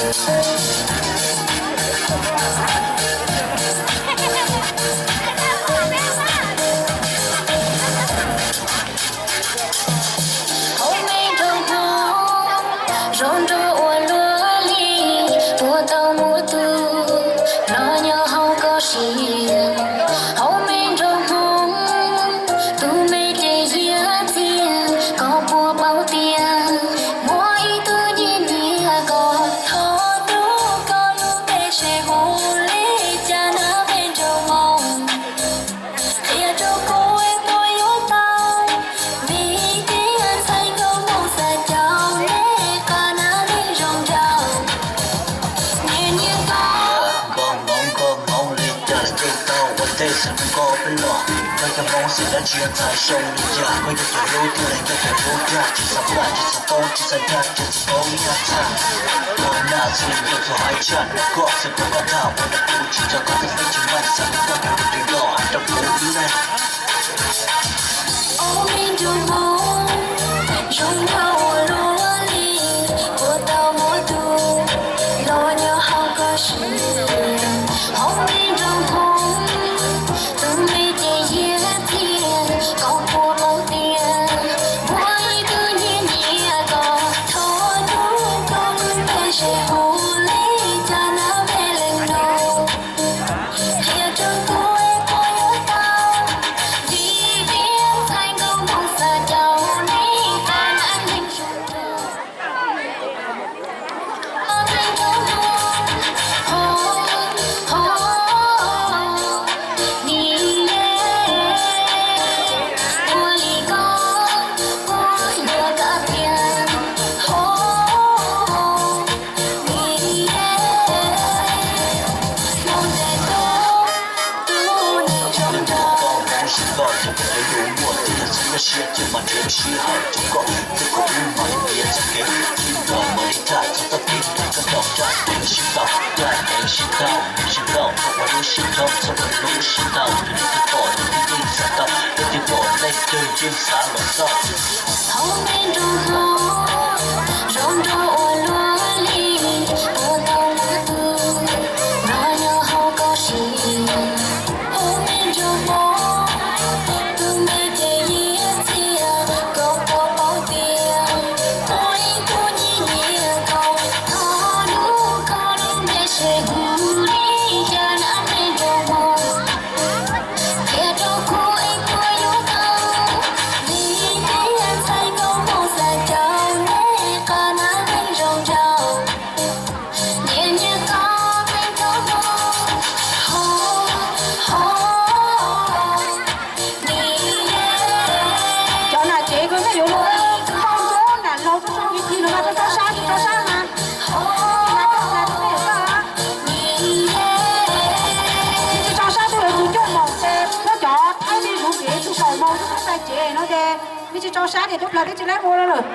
Hauv me nroog Hmoob zoo nraug ua luaj li, puas tau muaj tus los nyob hauv koj siab. Hauv me nroog Hmoob, tus me ces hiab txiag, koj puas paub tias muaj ib tug nyiam nyiam koj. Thov hlub koj lub npe seb hu li cas na me nroog Hmoob. Qhia rau kuv es kuv yuav tau, vim tias ntxhais nkauj Hmoob xav caum neb qhov na neeg zoo nraug. Nyiam nyiam koj. Nkauj Hmoob, nkauj Hmoob li cas los yeej tau ua ntej xwb rau koj peb los. Koj cov Hmoob xwm dab tsi ntxhais xyoo li cas, koj cov cov hlub thiaj li koj cov hlub tiag, tsis xav plam tsis xav poob tsis xav ncaj tsis xav poob ib nyuag txhaj. Ua naj txhua yam txhua haib tshaj koj xwb, koj tham ua rau kuv tsis tso koj txoj feej tsis meej, xav koj cov hlub twb los hais rau kuv ib leeg. Ua me nroog Hmoob, zoo nraug ua luaj li, puas tau muaj tus los nyob hauv koj siab. Ua me nroog Hmoob, tus me ces hiab txiag, koj puas paub tias muaj ib tug nyiam nyiam koj. Thov hlub koj lub npe seb hu li cas na me leej nus. Qhia rau kuv es kuv yuav tau, vim tias ntxhais nkauj Hmoob xav caum neb qhov na neeg zoo nraug. Ntxhais nkauj Hmoob, ho, ho, ni ye, ua li koj, kuv yuav koj tiag, ho. Hmoob tes tub, tub neeg zoo nraug. Hmoob zoo nkauj, yog kuv tus hlub muaj tiag, txhob nyuaj siab cia mas nrhiav lub sij hawm rau koj, thiab kuv wb mam li piav txoj kev sib nrog, mam li tham txog txoj kev nrog koj nrog, caj dab sib tau, caj dab sib tau, zoo nkauj, txhob ua lub siab dhau, txhob ua lub siab ntau, yog leej twg pom leej twg yeej xav tau, leej twg pom leej twg yeej xav los txog. Hauv me nroog Hmoob, zoo nraug ua luaj li, puas tau muaj tus los nyob hauv koj siab. Hauv me nroog Hmoob, tus me ces hiab txiag, koj puas paub tias muaj ib tug nyiam nyiam koj. Thov hlub koj lub npe seb hu li cas na me nroog Hmoob. Qhia rau kuv es kuv yuav tau, vim tias ntxhais nkauj Hmoob xav caum neb qhov na neeg zoo nraug. Nyiam nyiam koj me nkauj Hmoob, ho, ho. Cov nam tsev koj yuav luag npau nruab nam laug txog txog kiv kiv no mas txog txog sab tsis txog sab mas. Tsis txog sab tuaj lawv tus coj moos ces muab cov thaib me zuv kev tug kaus npau tub txhab txhais cev no ces me tsis txog sab ces tub plawg teb tsis laib ua lawm.